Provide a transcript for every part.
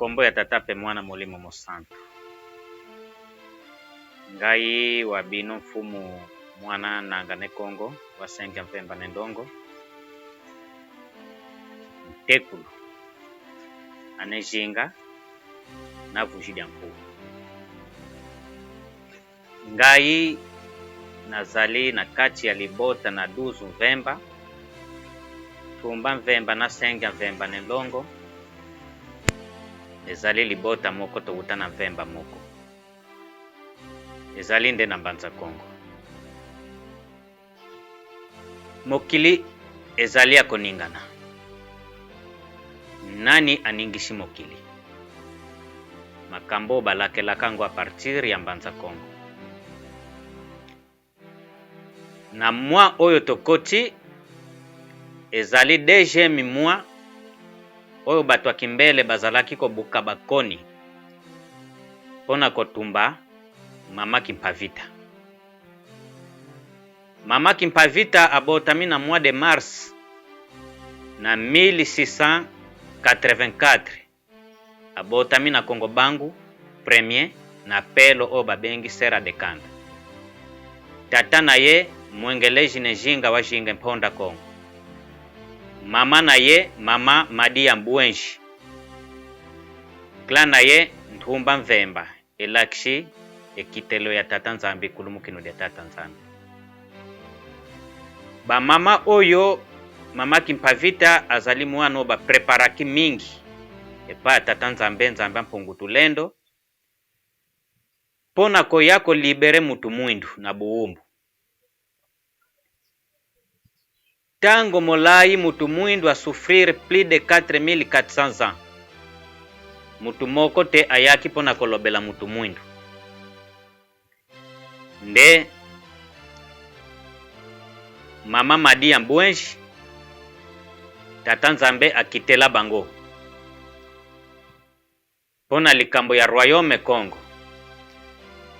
Kombo ya Tata mpe Mwana Molimo Mosantu. Ngai wa bino Mfumu Mwana Nanga ne Kongo wa Senga Mvemba ne Ndongo Ntekulu ane Jinga na Vuji dia Nkuwu. Ngai nazali na kati ya libota na 12 Mvemba, Tumba Mvemba na Senga Mvemba ne Ndongo. Ezali libota moko towuta na Mvemba moko. Ezali nde na Mbanza Kongo. Mokili ezali ya koningana. Nani aningisi mokili? Makambo oyo balakelaka yango a partir ya Mbanza Kongo. Na mois oyo tokoti ezali deuxième mois oyo bato ya Kimbele bazalaki kobuka bakoni mpo na kotumba Mama Kimpavita. Mama Kimpavita abotami na mois de mars na 1684. Abotami na Kongo Bangu premier na Pelo oyo babengi Serra de Kanda. Tata na ye Mwengeleji ne Jinga wa Jinga Mponda Kongo. Mama na ye Mama Madia Mbuenji. Clan na ye Ntumba Mvemba elakisi ekitelo ya Tata Nzambe kulumukino dia Tata Nzambe. Ba mama oyo mama Kimpavita azali mwana oyo ba preparaki mingi epai ya Tata Nzambe, Nzambe Mpungu Tulendo mpo na koya ko libere mutu mwindu na bowumbu. Tango molayi mutu mwindu a souffrir plus de 4400 ans. Mutu moko te ayaki mpo na kolobela mutu mwindu. Nde mama Madi ya Mbwenji, Tata Nzambe akitela bango mpo na likambo ya Royaume Kongo.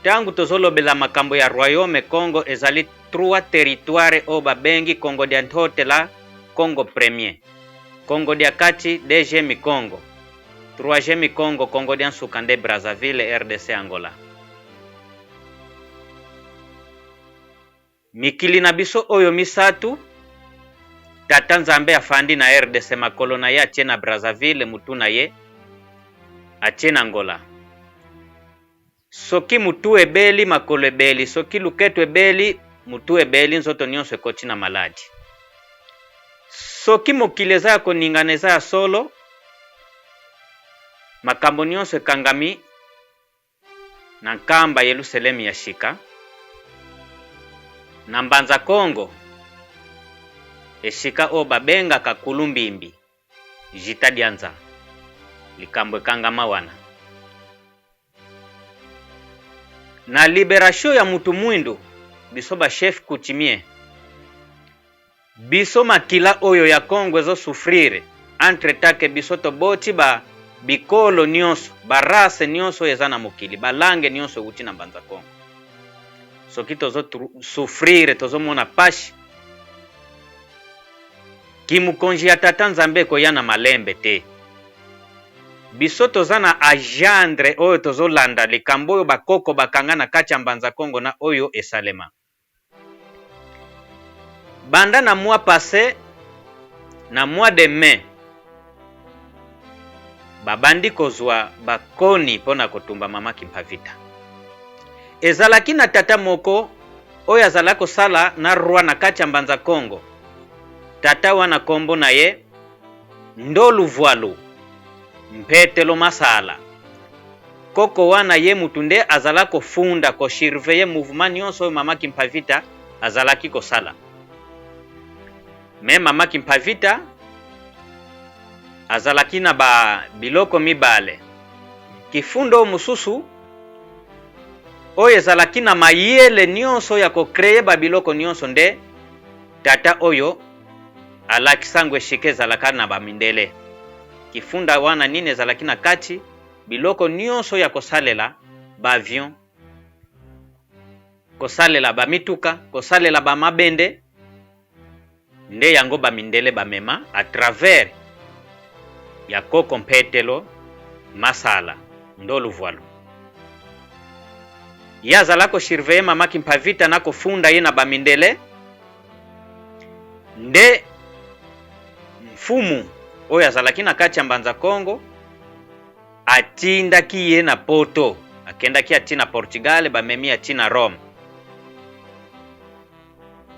Tango tozolobela makambo ya Royaume Kongo, ezali trois territoires oyo babengi Kongo dia Ntotela, Kongo premier, Kongo dia Kati, deuxième Kongo, troisième Kongo, Kongo dia Nsuka nde Brazzaville, RDC Angola. Mikili na biso oyo misatu, Tata Nzambe afandi na RDC makolo na ye atie na Brazzaville, mutu na ye atie na Angola. Soki mutu ebeli makolo ebeli, soki luketu ebeli mutu ebeli, nzoto nionso ekoti na maladi. Soki mokili eza ya koningana eza ya solo, makambo nionso ekangami na Nkamba Yelusalemi ya sika, na Mbanza Kongo, esika oyo babengaka Kulumbimbi, Jita Dianza, likambo ekangama wana. Na liberation ya mutu mwindu, biso ba chefs coutumiers, Biso makila oyo ya Congo ezo souffrir entre temps que biso toboti ba bikolo nionso, ba race nionso oyo eza na mokili, ba langue nionso ewuti na Mbanza Kongo. Soki tozo souffrir, tozo mona pasi, kimukonzi ya Tata Nzambe ekoya na malembe te. Biso toza na agendre oyo tozo landa likambo oyo ba koko bakanga na kati ya Mbanza Kongo na oyo esalema. Banda na mois passe na mois de mai babandi kozwa bakoni mpo na kotumba mama Kimpavita. Ezalaki na tata moko oyo azalaki kosala na roi na kati ya Mbanza Kongo. Tata wana kombo na ye Ndolu Vualu Mpetelo Masala. Koko wana ye mutu nde azala kofunda ko surveiller mouvement nionso oyo mama Kimpavita azalaki kosala. Mais mama Kimpavita azalaki na ba biloko mibale. Kifundo oyo mosusu oyo ezalaki na mayele nionso ya ko creer ba biloko nionso nde tata oyo alakisa yango esika ezalaka na ba mindele. Kifunda wana nini ezalaki na kati? Biloko nionso ya kosalela ba avion, kosalela ba mituka, kosalela ba mabende, nde yango ba mindele bamema à travers ya koko Mpetelo Masala Ndoluvualu. Ye azala ko surveiller mama Kimpavita na kofunda ye na bamindele nde mfumu oyo azalaki na kati ya Mbanza Kongo atindaki ye na poto, akendaki ati na Portugal, bamemi ati na Rome.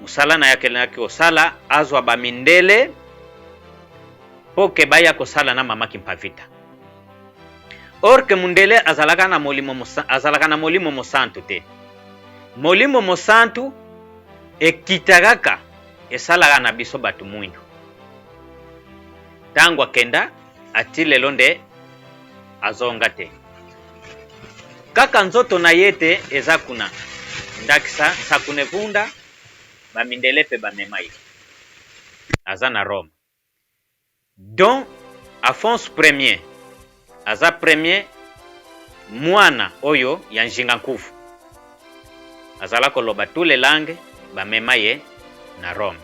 Mosala na ye akendaki kosala azwa bamindele mpo ke baya kosala na mama Kimpavita. Or ke mundele azalaka na molimo azalaka na molimo mosantu te. Molimo mosantu ekita kaka esalaka na biso bato mwindu. Tango akenda ati lelo nde azonga te. Kaka nzoto na ye te eza kuna. Ndakisa Nsakunevunda, ba mindele pe bamema ye. Aza na Rome. Don Afonso Premier aza premier mwana oyo ya Njinga Nkuvu. Azala koloba tous les langues, bamema ye na Rome.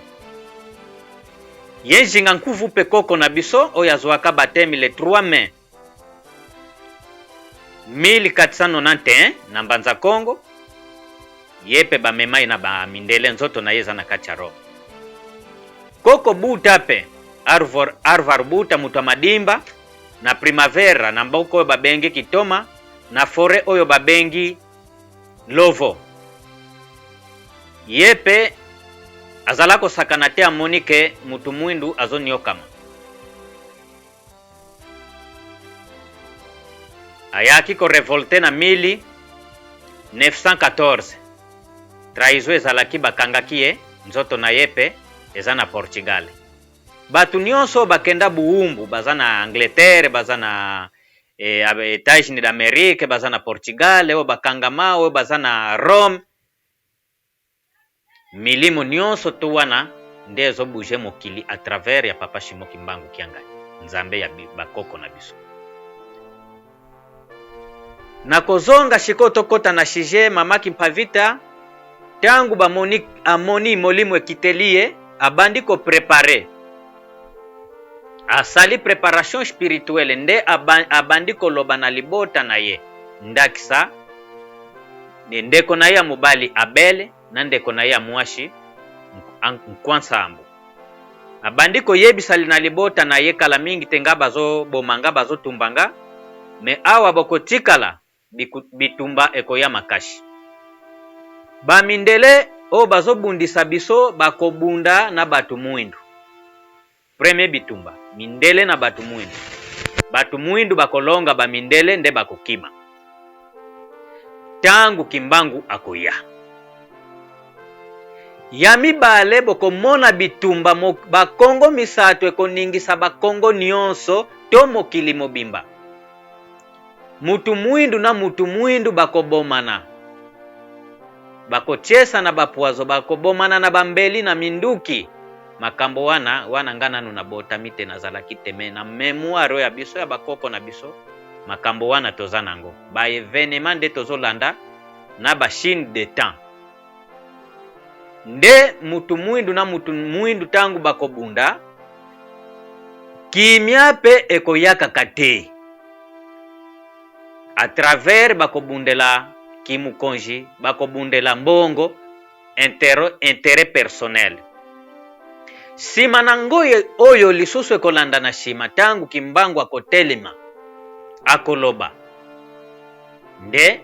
Ye Njinga Nkuvu pe koko na biso oyo azwaka baptême le 3 mai 1491 na Mbanza Kongo, ye pe bamema ye na ba mindele, nzoto na ye eza na kati ya Rome. Koko Buta pe Arvor, Arvar Buta moto ya Madimba na Primavera na mboka oyo babengi Kitoma na foret oyo babengi Lovo. Ye pe azala kosakana te, amoni ke mutu mwindu azoniokama. Ayaki ko revolter na 1914. Trahison ezalaki, bakangaki ye, nzoto na ye pe eza na Portugal. Bato nyonso bakenda buwumbu, baza na Angleterre, baza na Etats-Unis d'Amerique, baza na Portugal, oyo bakangama, oyo baza na Rome. Milimo nyonso to wana nde ezo bouger mokili à travers ya Papa Simon Kimbangu Kiangani, Nzambe ya bakoko na biso. Nakozonga sikoyo tokota na sujet Mama Kimpavita. Tango bamoni amoni molimo ekiteli ye, abandi ko preparer, asali preparation spirituelle nde abandi koloba na libota na ye, ndakisa ndeko na ye ya mobali Abel na ndeko na ye ya mwasi Nkwansambo. Abandi koyebisa na libota na ye kala mingi te nga bazoboma nga, bazotumba nga, me awa bokotikala bitumba ekoya makasi. Ba mindele oyo bazobundisa biso bakobunda na bato mwindu. Premier bitumba, mindele na bato mwindu. Bato mwindu bakolonga ba mindele nde bakokima. Tangu Kimbangu akoya. Ya mibale bokomona bitumba bakongo misato ekoningisa bakongo nionso to mokili mobimba. Mutu mwindu na mutu mwindu bakobomana. Bakotiesa na bapoison, bakobomana na bambeli na minduki. Makambo wana wana nga nanu nabotami te, nazalaki te, mais na memoire oyo ya biso ya bakoko na biso makambo wana toza nango. Ba evenement nde tozolanda na ba chine de temps. Nde mutu mwindu na mutu mwindu tangu bakobunda, kimia pe ekoyakaka te. A travers bakobundela kimukonji, bakobundela mbongo, interet personnel. Sima na ngo oyo lisusu ekolanda na sima tangu Kimbangu akotelema akoloba nde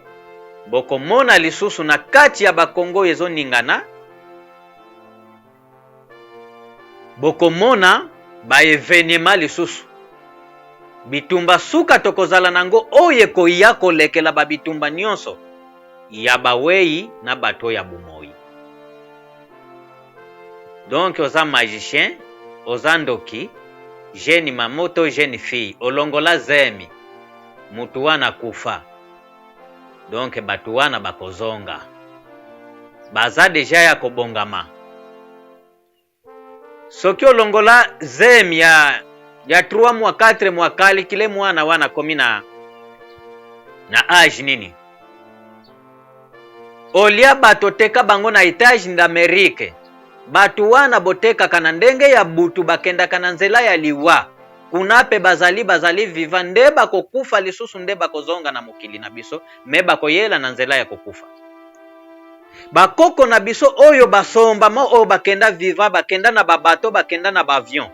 bokomona lisusu na kati ya ba Kongo oyo ezoningana, bokomona ba evenement lisusu bitumba suka tokozala nango oyo ekoya kolekela ba bitumba nyonso ya baweyi na bato ya bomoyi. Donc oza magicien, oza ndoki, jeune mama to jeune fille olongola zemi mutu wana akufa, donc batu wana bakozonga baza deja ya kobongama. Soki olongola zemi ya 3 mois 4 mois, calcule mwana wana akomi na age nini? Olia bato teka bango na Etats-Unis d'Amerique, bato wana botekaka na ndenge ya butu, bakendaka na nzela ya liwa. Kuna pe bazali bazali vivant nde bakokufa lisusu nde bakozonga na mokili na biso me bakoyela na nzela ya kokufa. Bakoko na biso oyo basombama oyo bakenda vivant bakenda na ba bateau bakenda na ba avion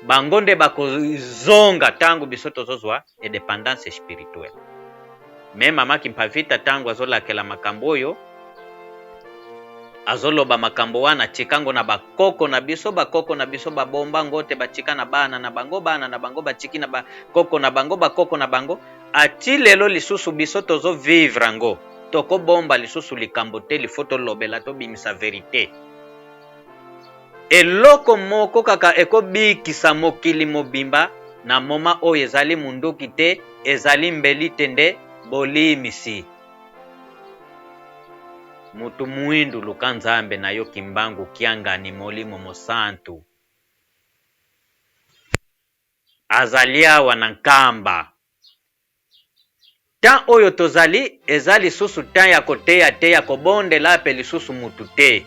bango nde bakozonga ntango biso tozozwa independance spirituelle. Me mama Kimpavita ntango azolakela makambo oyo azoloba makambo wana atikango na bakoko na biso bakoko na biso babomba ngo te batika na bana na bango bana na bango batiki na bakoko na bango bakoko na bango ati lelo lisusu biso tozo vivre yango tokobomba lisusu likambo te lifo tolobela tobimisa verite Eloko moko kaka ekobikisa mokili mobimba na moma oyo ezali munduki te, ezali mbeli te nde bolimisi. Mutu muindu luka Nzambe na yo Kimbangu Kiangani Molimo Mosantu azali awa na Nkamba. Temps oyo tozali eza lisusu temps ya koteya te ya kobondela pe lisusu mutu te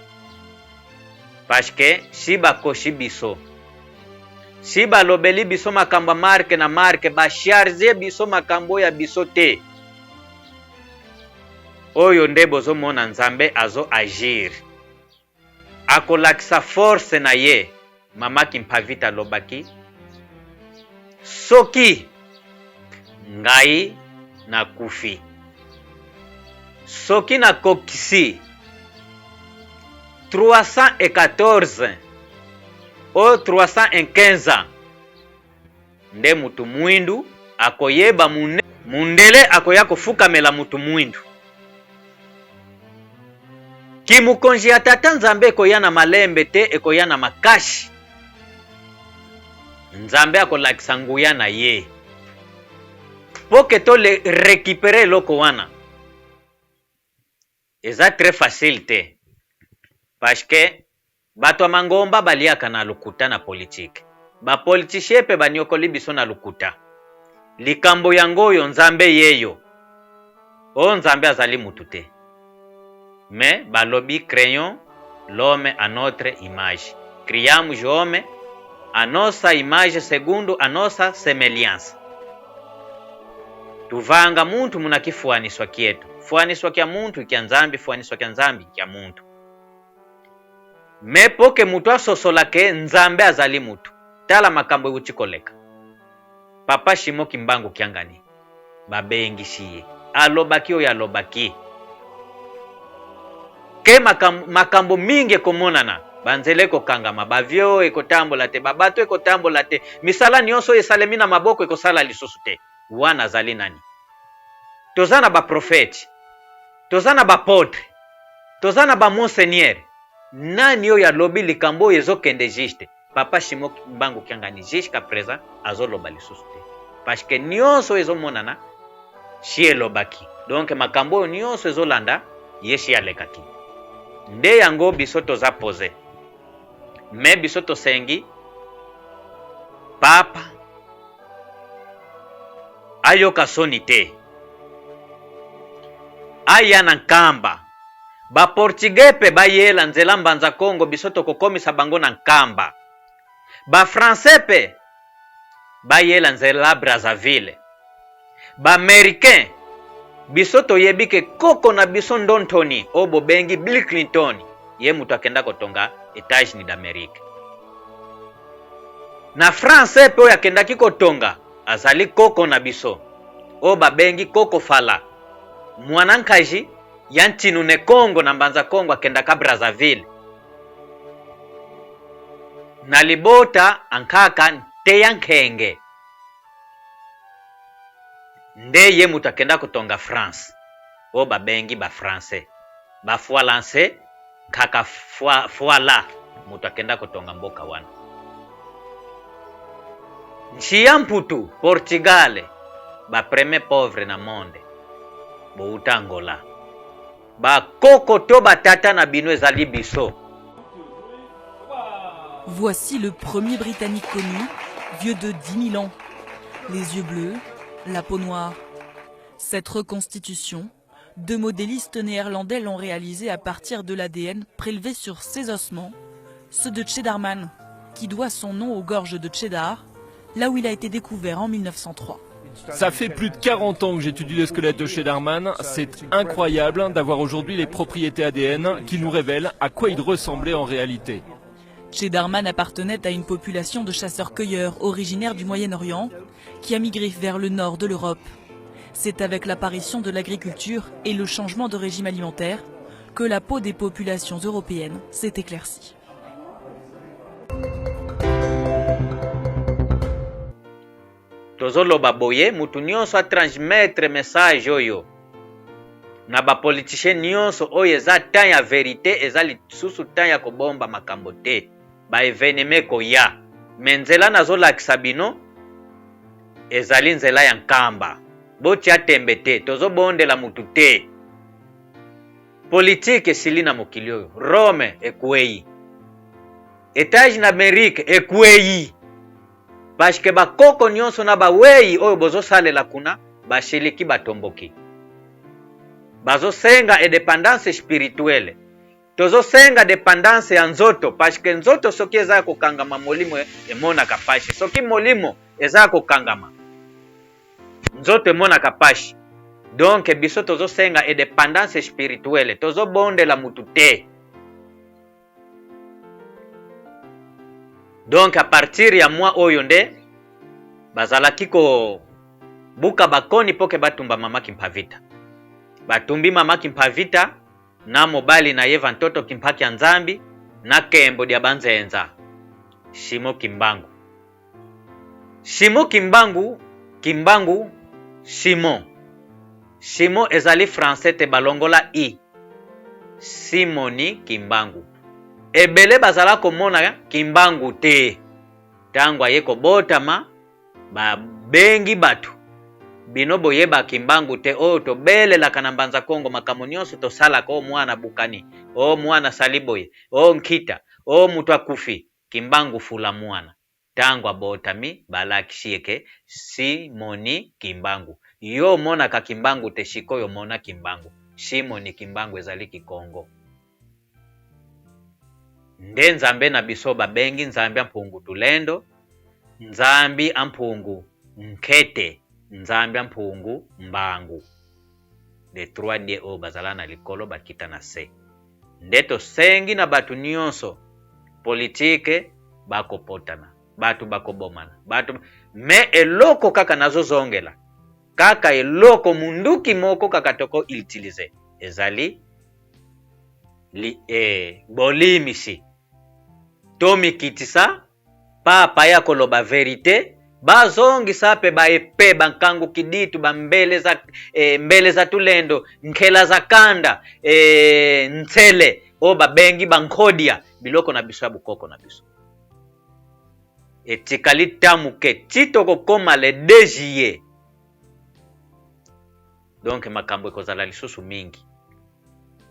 parce si bakosi biso si balobeli biso makambo ya marque na marque ba charge biso makambo ya biso te oyo nde bozomona Nzambe azo agir akolakisa force na ye mama Kimpavita alobaki soki ngai nakufi soki nakokisi 314 o 315 ans nde mutu mwindu akoyeba mune, mundele akoya kofukamela mutu mwindu. Kimukonzi ya tata Nzambe ekoya na malembe te, ekoya na makasi. Nzambe akolakisa nguya na ye po ke to le recuperer eloko wana eza très facile te parce que Bato ya mangomba baliaka na lokuta na politique. Ba politichiens pe baniokoli biso na lokuta. Likambo yango oyo Nzambe yeyo. Oh Nzambe azali mutu te. Mais balobi creons l'homme à notre image. Criamos homem à nossa image segundo a nossa semelhança. Tuvanga muntu muna kifuaniswa kietu. Fuaniswa kya muntu kya Nzambi, fuaniswa kya Nzambi kya muntu. Mais po ke mutu asosola ke Nzambe azali mutu. Tala makambo ewuti koleka. Papa Shimo Kimbangu Kiangani babengisi ye alobaki oyo alobaki ke makambo, makambo mingi ekomonana banzela ekokangama bavio ekotambola te babato ekotambola te misala nyonso oyo esalemi na maboko ekosala lisusu te wana azali nani toza na baprofeti Toza na b'apotres, toza na ba monseigneur, nani oyo alobi likambo oyo ezo kende juste? Papa Simon Kimbangu Kiangani jusqu'à present azo loba lisusu te parce que nionso oyo ezo monana si elobaki donc makambo oyo nionso ezo landa ye si alekaki nde yango biso toza pose mais biso tosengi papa ayoka soni te aya na Nkamba. Ba portugais pe bayela nzela Mbanza Kongo biso tokokomisa bango na Nkamba. Ba français pe bayela nzela Brazzaville. Ba americain biso toyebi ke koko na biso Ndontoni oyo bobengi Bill Clinton ye moto akenda kotonga Etats-Unis d'Amerique. Na France pe oyo akendaki kotonga azali koko na biso oyo babengi koko Fala mwana nkaji ya Ntinu ne Kongo na Mbanza Kongo akendaka Brazzaville na libota ankaka Nteya Nkenge nde ye moto akenda kotonga France oyo babengi ba français ba fualanse Kaka Fuala moto akenda kotonga mboka wana. Nchi ya Mputu, Portugal, ba premier pauvre na monde bowuta Angola. Ba koko to ba tata na bino ezali biso. Voici le premier Britannique connu, vieux de 10 000 ans. Les yeux bleus, la peau noire. Cette reconstitution, deux modélistes néerlandais l'ont réalisée à partir de l'ADN prélevé sur ses ossements, ceux de Cheddarman, qui doit son nom aux gorges de Cheddar, là où il a été découvert en 1903. Ça fait plus de 40 ans que j'étudie le squelette de Chedarman. C'est incroyable d'avoir aujourd'hui les propriétés ADN qui nous révèlent à quoi il ressemblait en réalité. Chedarman appartenait à une population de chasseurs-cueilleurs originaires du Moyen-Orient qui a migré vers le nord de l'Europe. C'est avec l'apparition de l'agriculture et le changement de régime alimentaire que la peau des populations européennes s'est éclaircie. Tozoloba boye mutu nyonso a transmettre message oyo na ba politiciens nyonso oyo eza temps ya verite eza lisusu temps ya kobomba makambo te ba evenement ekoya me nzela nazolakisa bino ezali nzela ya nkamba botia tembe te tozobondela mutu te politike esili na mokili oyo rome ekueyi etage na amerike ekueyi Parce que ba koko nionso na ba weyi oyo bozo salela kuna basiliki batomboki. Bazo senga independance spirituelle. Tozo senga dependance ya nzoto parce que nzoto soki eza ya kokangama molimo emonaka pasi. Soki molimo eza ya kokangama nzoto emonaka pasi. Donc biso tozo senga independance spirituelle. Tozo bondela mutu te. Donc à partir ya mois oyo nde bazalaki kobuka bakoni mpo ke batumba mama Kimpavita. Batumbi mama Kimpavita na mobali na ye Vantoto Kimpaki ya Nzambi na kembo dia banzenza Simo Kimbangu. Simo Kimbangu, Kimbangu, Simon. Simon ezali français te balongola i. Simoni Kimbangu. Ebele bazala komona Kimbangu te. Tango aye kobotama babengi bato bino boyeba Kimbangu te oyo tobelelaka na Mbanza Kongo makambo nyonso tosalaka o mwana bukani o mwana sali boye o nkita o moto akufi Kimbangu fula muana tango abotami balakisi ye ke simoni kimbangu yo omonaka kimbangu te sikoyo mona kimbangu simoni kimbangu ezali kikongo nde nzambe na biso babengi nzambi a mpungu tulendo nzambi a mpungu nkete nzambi a mpungu mbangu les trois dieux oyo bazala na likolo bakita na se nde tosengi na bato nyonso politike bakopotana bato bakobomana bato me eloko kaka nazozongela kaka eloko munduki moko kaka toko utilize ezali li, eh, bolimisi tomikitisa Papa ya koloba verite bazongisa pe ba epe ba nkangu kiditu ba mbele za eh, mbele za tulendo nkela za kanda eh, nsele oyo babengi ba nkodia biloko na biso ya bokoko na biso etikali ta moke ti tokokoma le 2 juillet donc makambo ekozala lisusu mingi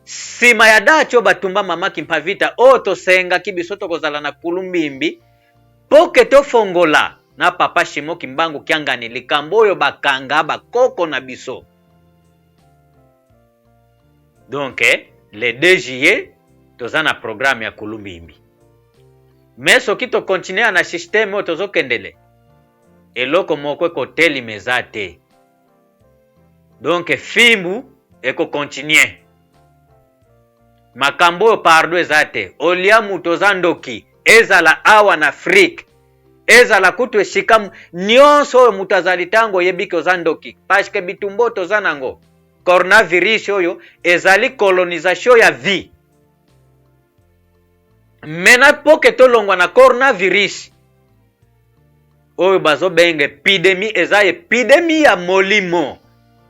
nsima ya dati oyo batumba mama kimpavita oyo tosengaki biso tokozala na kulumbimbi mpo ke tofongola na papa Shimo Kimbangu Kiangani likambo oyo bakanga bakoko na biso donc le 2 juillet toza na programme ya kulumbimbi mais soki tokontinue na systeme oyo tozokendele eloko moko ekotelima eza te donc fimbu eko continuer makambo oyo pardon eza te olia moto oza ndoki ezala awa na afrique ezala kutu esika nyonso oyo moto azali ntango oyebi ke oza ndoki parceke bitumba oyo toza nango coronavirus oyo ezali colonisation ya vie mena mpo ke tolongwa na coronavirus oyo bazobenga epidemi eza epidemi ya molimo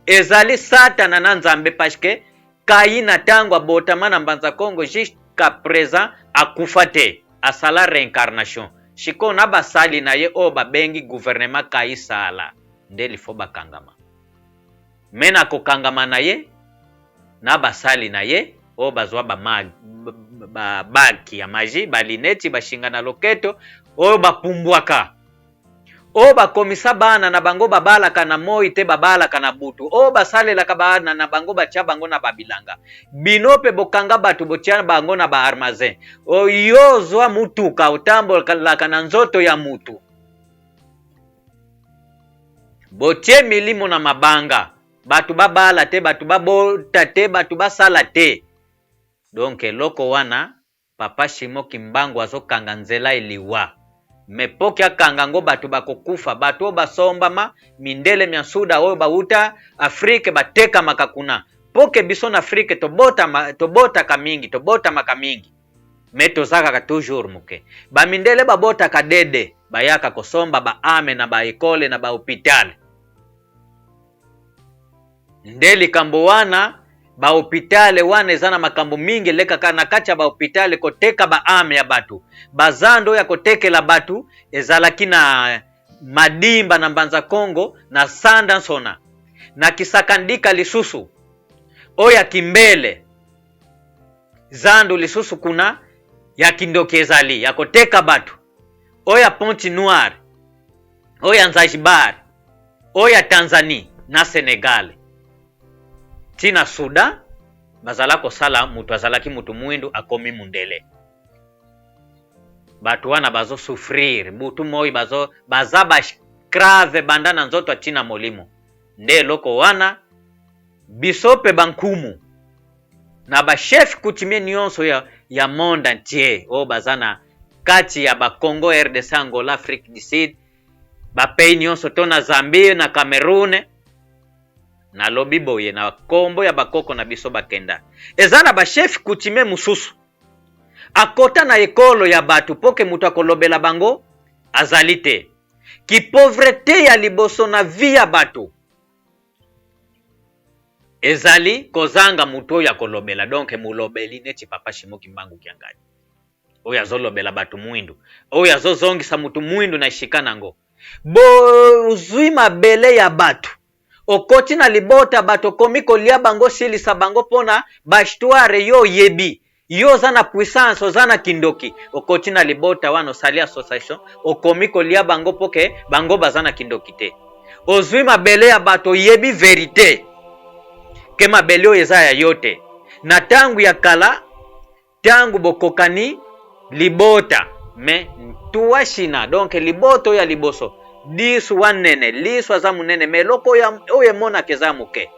ezali satana na nzambe parceke kaina ntango abotama na mbanza congo jusqu'à présent akufa te asala reincarnation sikoyo na basali na ye oyo babengi gouvernement kaisala nde lifo bakangama me na kokangama na ye na basali na ye oyo bazwa babaki ya magie balineti bashinga na loketo oyo bapumbwaka oyo bakomisa bana na bango babalaka na moi te babalaka na butu oyo basalelaka bana na bango batya bango na babilanga bino mpe bokanga bato botya bango na baarmazin oyo ozwa motuka otambolaka na nzoto ya mutu. Botie milimo na mabanga, bato babala te, bato babota te, bato basala te. Donc eloko wana Papa Simon Kimbangu azokanga nzela ya liwa. Mais po ke akanga yango bato bakokufa, bato oyo basombama, mindele mya nsuda oyo bawuta Afrique batekamaka kuna. Po ke biso na Afrique tobotama, tobotaka mingi, tobotamaka mingi. Mais toza kaka toujours moke. Ba mindele babotaka dede, bayaka kosomba ba ame na ba ecole na ba hopital. Nde likambo wana ba hopital wana eza na makambo mingi elekaka na kati ya ba hopital, koteka ba ame ya bato, bazando ya kotekela bato ezalaki na Madimba na Mbanza Kongo na Sanda Nsona na Kisakandika lisusu oyo ya Kimbele zando lisusu kuna ya kindoki ezali ya koteka bato, oyo ya Pointe Noire, oyo ya Zanzibar, oyo ya Tanzanie na Senegal ti na Soudan bazala kosala moto azalaki moto mwindu akomi mundele. Bato wana bazo souffrir butu moi, bazo baza ba esclave banda na nzoto ati na molimo. Nde eloko wana biso pe bankumu na ba chef coutumier nyonso ya, ya monde entier oyo baza na kati ya ba Congo, RDC, Angola, Afrique du Sud, ba pays nyonso to na Zambie na Cameroun, nalobi boye na kombo ya bakoko na biso bakenda, eza na ba chef coutumier mosusu akota na ekolo ya bato mpo ke moto akolobela bango azali te. Ki pauvreté ya liboso na vie ya bato ezali kozanga moto oyo akolobela, donc molobeli neti Papa Simon Kimbangu Kiangani oyo azolobela bato mwindu, oyo azozongisa moto mwindu na esika nango. Bozwi mabele ya bato, okoti na libota bato, okomi kolia bango, silisa bango mpona ba histoire yo oyebi. Yo oza na puissance, oza na kindoki, okoti na libota wana, osali association, okomi kolia bango mpo ke bango baza na kindoki te. Ozwi mabele ya bato, oyebi verite ke mabele oyo eza ya yo te. Na ntango ya kala, ntango bokokani libota me ntuashina, donc libota oyo ya liboso lisu wanene, lisu aza monene me eloko oyo emonaka eza moke,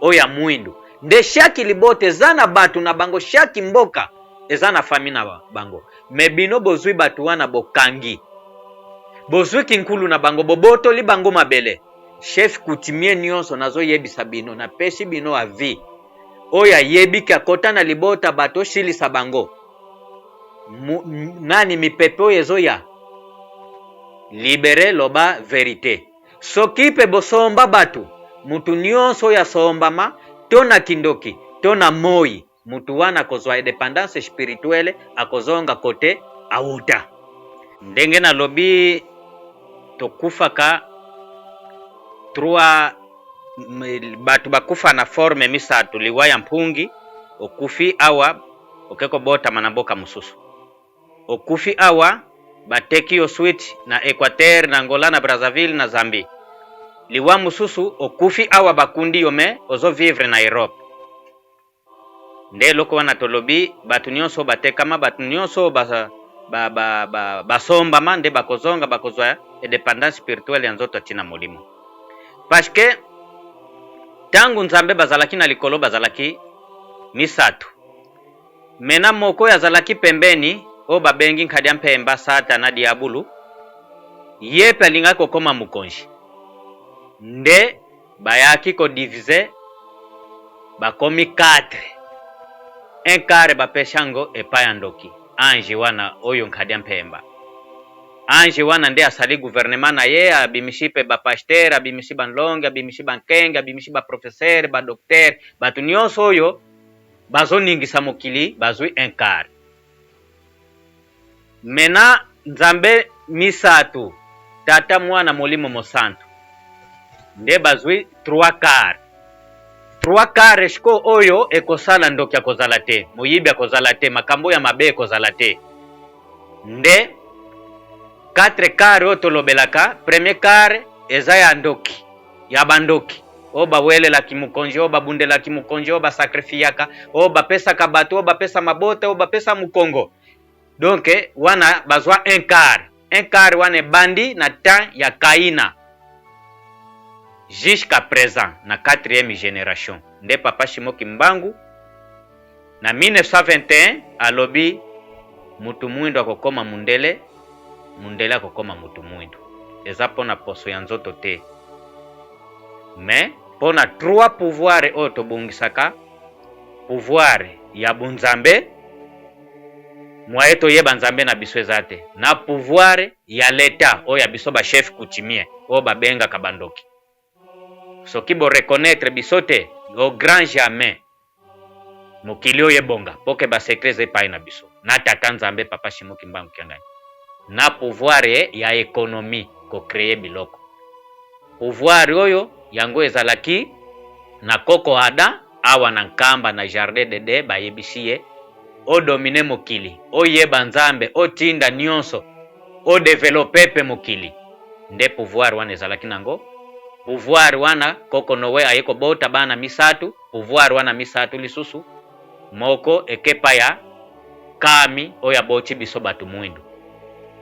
oyo ya mwindu. Nde shaki libota eza na bato na bango, shaki mboka eza na fami na bango. Me bino bozwi bato wana bokangi, bozwi kinkulu na bango, bobotoli bango mabele. Chef coutumier nyonso nazoyebisa bino, napesi bino avis, oyo ayebi ke akota na libota bato osilisa bango nani mipepe oyo ezoya libere, loba verite. Soki mpe bosomba bato, mutu nyonso oyo asombama to na kindoki to na moi, mutu wana akozwa independance spirituelle, akozonga kote awuta. Ndenge nalobi tokufaka 3 bato bakufa na forme misato: liwa ya mpungi, okufi awa oke kobotama na mboka mosusu, okufi awa bateki yo suite na Equateur, na Angola, na Brazzaville, na Zambie. Liwa mosusu, okufi awa bakundi yo me ozo vivre na Europe. Nde eloko wana tolobi bato nyonso batekama, bato nyonso basombama nde bakozonga, bakozwa independance spirituelle ya nzoto atina molimo. Parce que ntango Nzambe bazalaki na likolo bazalaki misato, mena moko oyo azalaki pembeni oyo babengi Nkadia Mpemba, Satana diabulu, ye mpe alingaki kokoma mokonzi. Nde bayaki kodiviser, bakomi 4, un quart bapesi yango epai ya ndoki ange wana oyo Nkadia Mpemba. Ange wana nde asali gouvernement na ye, abimisi mpe bapasteur, abimisi banlonge, abimisi bankenge, abimisi baprofesseur, badocteur, bato nyonso oyo bazoningisa mokili bazwi un quart. Mena Nzambe misato, Tata, Mwana, Molimo Mosantu, nde bazwi 3 quart. 3 quart siko oyo ekosala ndoki akozala te, moyibi akozala te, makambo ya mabe ekozala te. Nde 4 quart oyo tolobelaka, premier quart eza ya ndoki, ya bandoki oyo bawelelaki mokonzi, oyo babundelaki mokonzi, oyo basacrifiaka, oyo bapesaka bato, oyo bapesa mabota, oyo bapesa mokongo. Donc wana bazwa un quart. Un quart wana ebandi na temps ya Kaina. Jusqu'à present na quatrième generation nde papa Simon Kimbangu na 1921 alobi mutu muindu akokoma mundele, mundele akokoma mutu muindu. Eza pona poso ya nzoto te mais pona trois pouvoirs oyo tobongisaka, pouvoir ya bunzambe, moyen toyeba Nzambe na biso eza te, na pouvoir ya l'etat oyo ya biso ba chef coutumier oyo babengaka ba ndoki. Soki bo reconnaitre biso te au grand jamais mokili oyo ebonga po ke ba secret eza epayi na biso na tata Nzambe papa Simon Kimbangu Kiangani na pouvoir ya economie ko creer biloko. Pouvoir oyo yango ezalaki na koko Adam awa na Nkamba na jardin d'Eden bayebisi ye o dominer mokili, oyeba Nzambe, otinda nionso, o developper pe mokili. Nde pouvoir wana ezalaki nango. Pouvoir wana koko Noe aye kobota bana misatu, pouvoir wana misatu lisusu moko eke epai ya Kami oyo aboti biso batu muindu,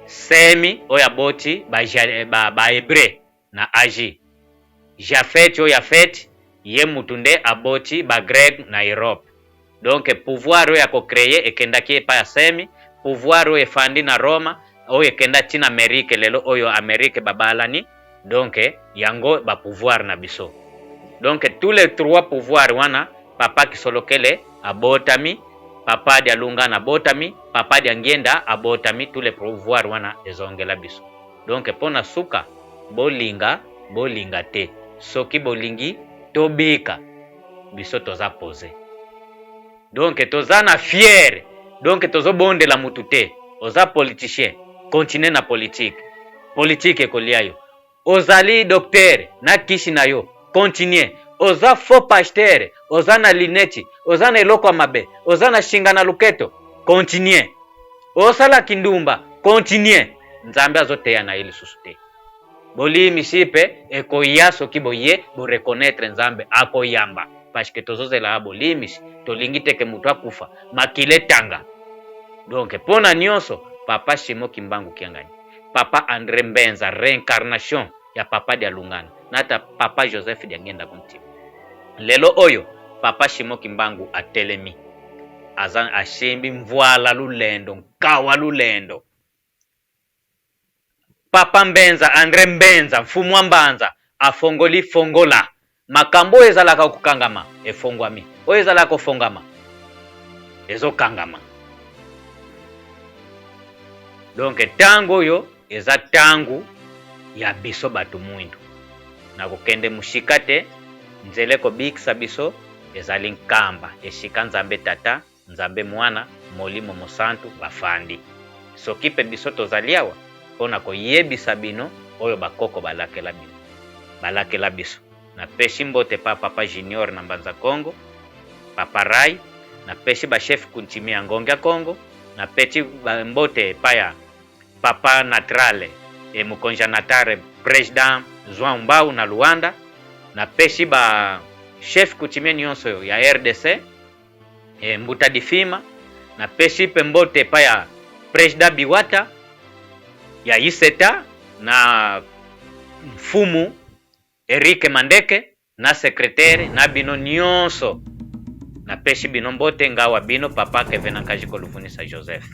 Semi oyo aboti ba, ba, ba Hebreu na Asie, Jafeti oyo Yafeti ye mutu nde aboti ba Grecs na Europe. Donc pouvoir oyo ya ko creer ekendaki epai ya Semi, pouvoir oyo efandi na Roma, oyo ekenda ti na Amerique lelo oyo Amerique babalani, donc yango ba pouvoir na biso. Donc tous les trois pouvoirs wana papa Kisolokele abotami, papa Dialungana abotami, papa Diangienda abotami, tous les pouvoirs wana ezongela biso. Donc pona suka bolinga bolinga te soki bolingi tobika biso toza pose donc toza na fiere donc tozobondela mutu te oza politicien continue na politique politique ekolia yo ozali docteur na kisi na yo continue oza faux pasteur oza na lunette oza na eloko ya mabe oza na shinga na luketo continue osala kindumba continue nzambe azoteya na ye lisusu te bolimisi mpe ekoya soki boye bo reconnaitre nzambe akoyamba parce que tozozela bolimisi tolingi te ke moto akufa makila etanga donc mpo na nyonso papa Simon Kimbangu Kiangani papa Andre Mbenza reincarnation ya papa Dialungana na ta papa Joseph Diangienda Kuntima lelo oyo papa Simon Kimbangu atelemi aza asimbi mvuala lulendo nkawa lulendo Papa Mbenza Andre Mbenza mfumu wa Mbanza afongoli fongola makambo oyo ezalaka kokangama efongwami oyo ezalaka kofongama ezokangama donc ntango oyo eza ntango ya biso bato mwindu na kokende mosika te nzela ekobikisa biso ezali nkamba esika nzambe tata Nzambe Mwana, Molimo Mosantu bafandi. Soki pe biso tozali awa po na koyebisa bino oyo bakoko balakela bino, balakela biso. Napesi mbote pa Papa Junior na Mbanza Kongo, Papa Ray, napesi ba chefs coutumiers ya Ngongia Kongo, napeti mbote epai ya Papa Natrale et mokonzi ya Natare President João Mbau na Luanda, napesi ba chefs coutumiers nionso ya rdc, E, Mbuta Difima, napesi mpe mbote epai ya President Biwata ya Iseta na Mfumu Eric Mandeke na secretaire na bino nionso. Napesi bino mbote, nga wa bino Papa Kevin Nkajiko Luvunisa Joseph.